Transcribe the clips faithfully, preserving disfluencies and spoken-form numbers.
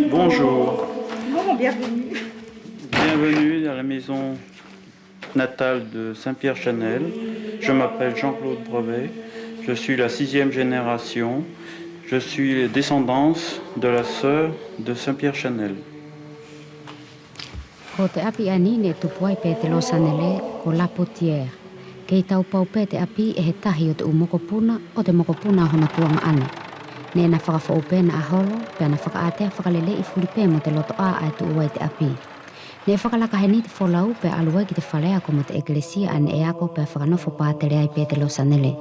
Bonjour. Bon, bienvenue. Bienvenue à la maison natale de Saint-Pierre-Channel. Je m'appelle Jean-Claude Brevet. Je suis la sixième génération. Je suis descendance de la sœur de Saint-Pierre-Channel. Ko te ʻapi ʻaeni neʻe tupu ai Petelo Sanele ko La Potière. Kei taupau pe te ʻapi ʻe he tahi ʻo te ʻu mokopuna, ʻo te mokopuna ʻo hona tuagaʻane. Neʻe na fakafoʻou pe naʻa holo, pea na fakaʻatea fakaleleiʻi fuli pe mo te lotoʻā ʻae tuʻu ai te ʻapi. Neʻe fakalaka heni te folau pea alu ai ki te fale ako mo te ʻekelesia ʻae neʻe ako pea fakanofo patele ai Petelo Sanele.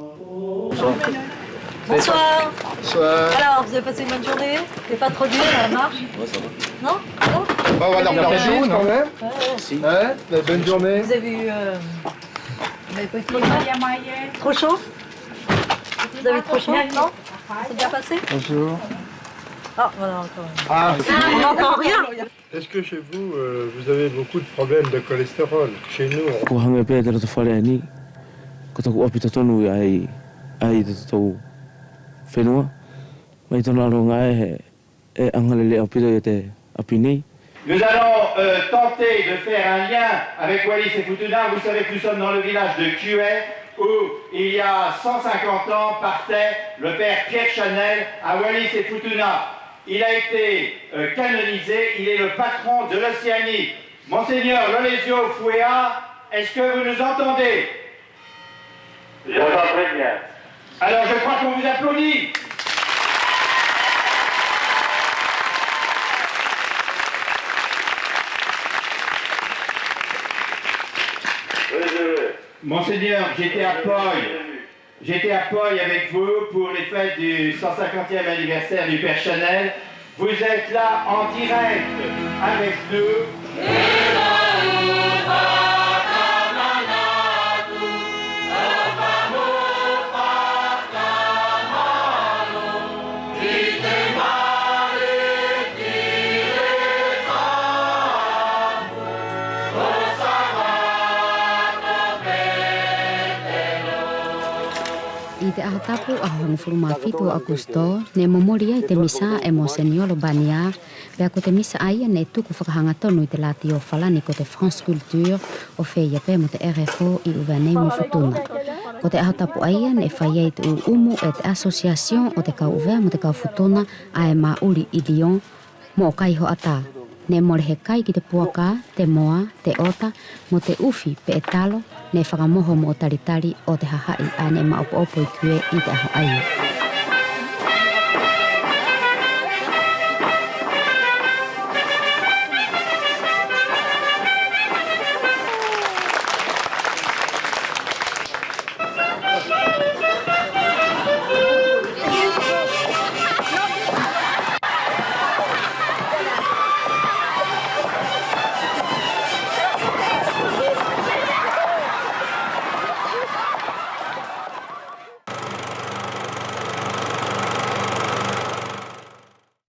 Bonsoir. Bonsoir. Alors, vous avez passé une bonne journée ? T'es pas trop dur à la marche ? Ouais, ça va. Non ? Ça va ? Bah, on va la faire quand même. Ouais, ouais. Hein ? Bonne journée. Vous avez eu, euh, vous avez pas eu trop chaud ? Trop chaud ? Vous avez trop chaud ? Non ? Ça s'est bien passé ? Bonjour. Ah, voilà, encore. Ah, on n'entend rien. Est-ce que chez vous, euh, vous avez beaucoup de problèmes de cholestérol ? Chez nous, on... Kua hage pe te loto fale ʻaeni, ko toku ʻapi totonu ʻae, ʻae ʻi totatou fenua. Mai tona ʻaluʻaga ʻe, ʻe ʻagalelei ʻaupito ia te ʻapi nei. Nous allons, euh, tenter de faire un lien avec Wallis et Futuna. Vous savez que nous sommes dans le village de Kue, où il y a cent cinquante ans partait le père Pierre Channel à Wallis et Futuna. Il a été, euh, canonisé, il est le patron de l'Océanie. Monseigneur Lolezio Fuea, est-ce que vous nous entendez ? J'entends très bien. Alors, je crois qu'on vous applaudit. Oui, je veux. Monseigneur, j'étais à Poi. J'étais à Poi avec vous pour les fêtes du cent cinquantième anniversaire du Père Channel. Vous êtes là en direct avec nous. ʻI te ʻaho tapu, ʻaho hogofulu ma fitu ʻo ʻAukusito, neʻe momoli ai te misa e Monseniolo Bania, pea ko te misa ʻaia neʻe tuku fakahagatonu ʻi te latio Falani ko te France Culture, ʻo feia pe mo te R F O ʻi ʻUvea nei mo Futuna. Ko te ʻaho tapu ʻaia neʻe fai ai te ʻu ʻumu e te association ʻo te kau ʻUvea mo te kau Futuna ʻae ʻe maʻuli ʻi Lyon, moʻo kai hoʻatā. Neʻe mole he kai ki te puaka, te moa, te ʻota, mo te ʻufi peʻe talo, neʻe fakamoho moʻo talitali ʻo te hahaʻi ʻae neʻe maopoopo ʻi Kue ʻi te ʻaho ʻaia.